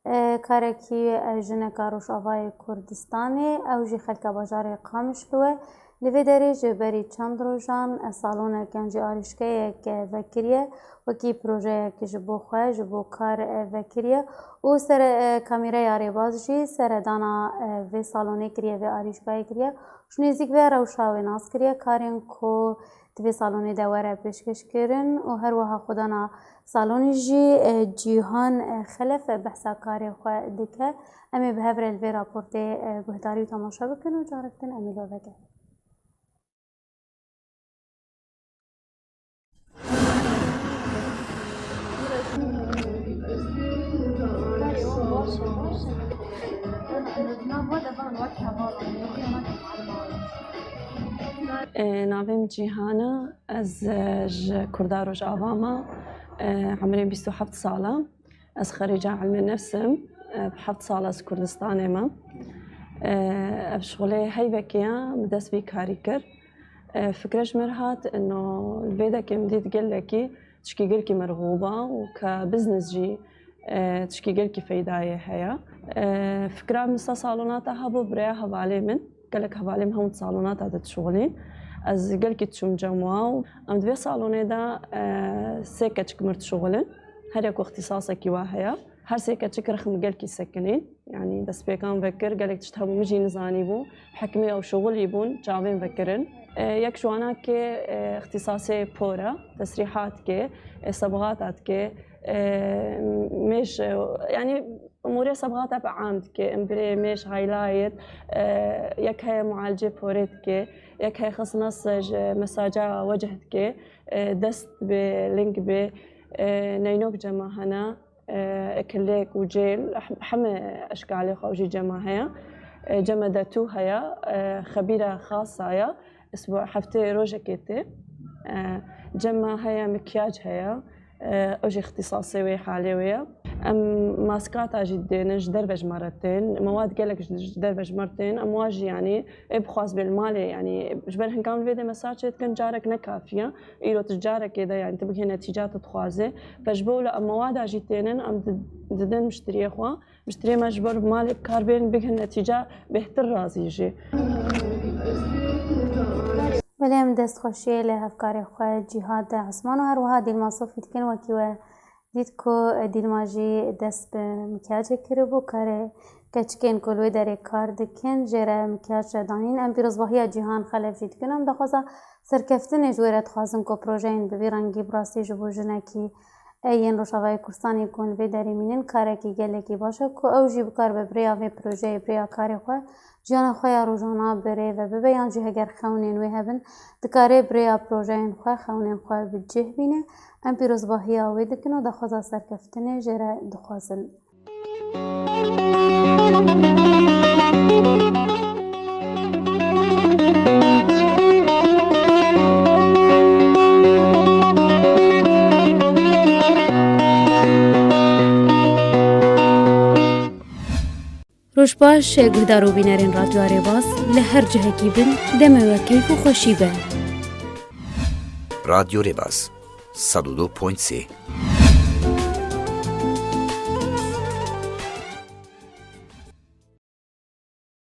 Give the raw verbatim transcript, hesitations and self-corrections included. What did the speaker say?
E, karekî, e, jineka Rojavayê Kurdistanê, ew jî xelka bajarê Qamişlo ye. Li vê derê ji berî çend rojan, e, salonek yan jî arîşkeyek, e, vekiriye, wekî projeyek ji bo xwe, ji bo kar, e, vekiriye û sere, e, kamîreya rêbaz jî seredana, e, vê salonê kiriye, vê arîşgayê kiriye. Ji nêzîk vê rewşa wê nas kiriye, karên ku di vê salonê de were pêşkêşkirin û her wiha xwedana salonê jî, e, Cîhan, e, Xelef, e, behsa karê xwe dike. Em ê bi hev re li vê raportê, e, guhdarî û temaşe bikin û carek din em ê li we vegerin. E, navê min Cîhan e. Ez, e, ji Kurda Rojava me. E, emrê bîst û heft sal e. Ez xerîca ilmê nefs im. E, bi heft sal ez Kurdistanê me. E, ev şixulê heyvekê ye, min dest vî karî kir. E, fikre ji min re hat, ino li vê dekê min dît gelekî tişkî gelkî merxûb e û ke biznes jî, e, tişkî gelkî feydayê heye. E, fikra min ser salonata hebû bi rêya hevalê min. Gelek hevalê min hemû di salonata de dişuxulîn. Ez gelkî diçûm cem wa û em di vê salonê de, e, sê keçik mir dişuxulin. Her yek ixtîsasekî wa heye. Her sê keçik rexm gelkî sekinîn. Yanî destpêkan vekir, gelek tişt hebû min jî nizanîbû. Hikmê ew şuxulî bûn, çavên vekirin. E, yek ji wana kê, e, ixtîsasê por e, tesrîhat kê, e, sebxata dikê, e, mêj, e, yanî Umûrê sebxata bi am dike, em birê mêj highlight, e, yek heye mualicê porê dike, yek heye xisnas ji mesaca wecih dike, e, dest bi, ling bi, e, neynok cema hene, e, ekilêk û cêl, heme eşkalê xwe jî cema heye. E, cema detû heye, e, xebîra xasa ye, isbu heftê rojekê tê. E, cema heye, mikyaj heye. E, ew jî ixtîsasê wê, halê wê ye. Em maskata jî dênin, ji derve ji me re tên. Mewad gelek ji, ji derve ji me re tên. Em wa jî, yanî, ê bixwaz bê li malê, yanî, ji ber hinkan li vê dê mesaj çêdikin, carek ne kafî ye. Îro tu ji carekê de, yanî, tu bigihê netîca tu dixwazê. Fe ji bo wilo em mewada jî tênin, em di-, didin miştiriyê xwe. Miştiriyê me ji bo li malê bi kar bên, bigihên netîca bêhtir razî jî. Belê em destxweşiyê li hevkarê xwe Cîhad Esman û her wiha Dîlma Sofî dikin. Wekî we dît ku Dîlma jî dest bi mikyacê kiribû, karê keçikên ku li wê derê kar dikin jê re mikyac danîn. Em pîrozbahiya Cîhan Xelef jî dikin. Em daxwaza serkeftinê ji wê re dixwazin ku projeyên bi vî rengî bi rastî ji bo jinekî ê yên Rojavayê Kurdistanê ku li vê derê mînin karekî gelekî baş e ku ew jî bikaribe bi rêya vê projeyê, bi rêya karê xwe jiyana xwe ya rojana bi rê ve bibe, yan jî heger xewnên wê hebin, dikare bi rêya projeyên xwe xewnên xwe bi cih bîne. Em pîrozbahiya wê dikin û daxwaza serkeftinê jê re dixwazin. Roj baş, guhdar û bînerên Radyoya Rêbaz li her cihekî bin, demê we keyf û xweşî be. Radyo Rêbaz, sed û du point sê.